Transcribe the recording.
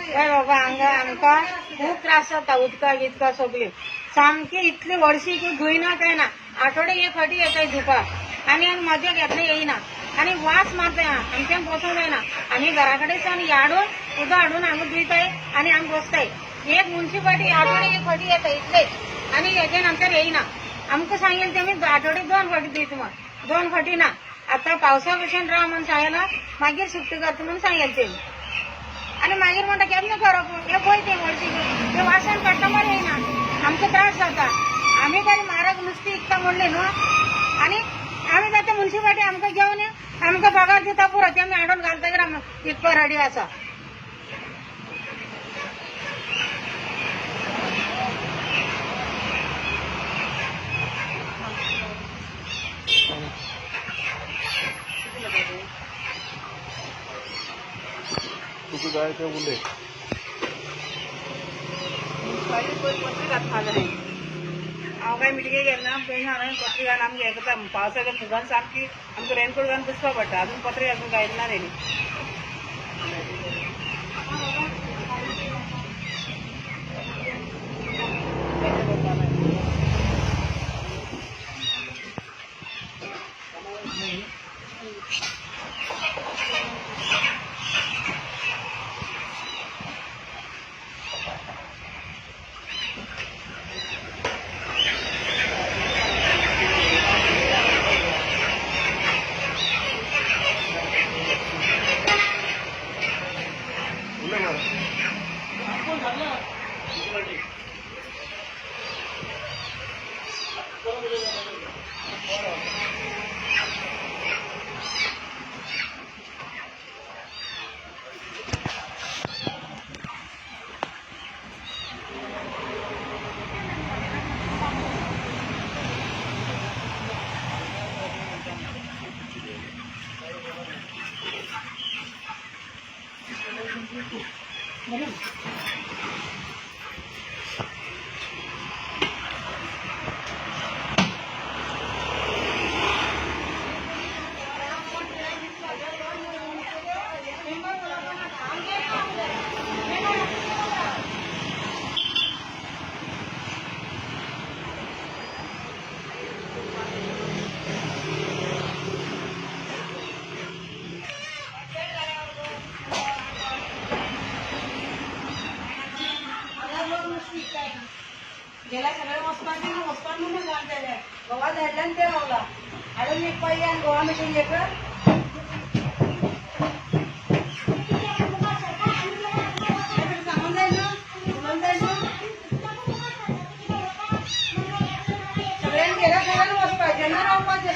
हय बाबा, हांगा आमकां खूब त्रास जाता उदका गिदका सगळी. सामकी इतली वर्शी की धुयना काय ना. आठवडे एक फाटी येताय धुवपाक आनी मजेक येतले येयना आनी वास मारता. आमच्यान बसूंक जायना. आमी घरा कडेन सावन हाडून उदक हाडून हांगा धुयताय आनी आमी बसताय. एक मुन्सिपाल्टी आठवडे एक फाटी येता इतलेच आनी हेजेन आमच्यान येयना. आमकां सांगेल तेमी आठवडे दोन फाटी धुयता म्हण, दोन फाटी ना. आतां पावसा भशेन राव म्हण सांगला, मागीर सुट्टी करता म्हणून सांगेल तेमी. आनी मागीर म्हणटा केन्ना करप हे पळय ते वर्सी ते वासान कस्टमर येयना, आमकां त्रास जाता. आमी तरी म्हारग नुस्ती इकता म्हणले न्हू आनी आमी जाता मुन्सिपाल्टी आमकां घेवन आमकां पगार दिता पुरो, ते आमी हाडून घालतकीर आमी इकपा रेडी आसा. तुका जाय तें उलय. मुन्सिपाल्टी पयर पत्रे घातपा जाय. हांव कांय मिटिंगेक गेलें ना, तेणी हांवें पत्रे घालून आमकां हें करता. पावसाच्या फुगान सामकी आमकां रेनकोट घालून बसपा पडटा. अजून पत्रे अजून घायले ना तेणी. उलय मरे. गेल्या सगळे वचपाचें ना, वचपाक म्हणून जाणटेले गोवा धाडल्यान ते रावला हाडून एक पाय आनी गोवा मिटींग कर. सांगून जाय न्हू, उलोवन जाय न्हू. सगळ्यांनी गेल्या सगळ्यांनी वचपाचें ना, रावपाचें.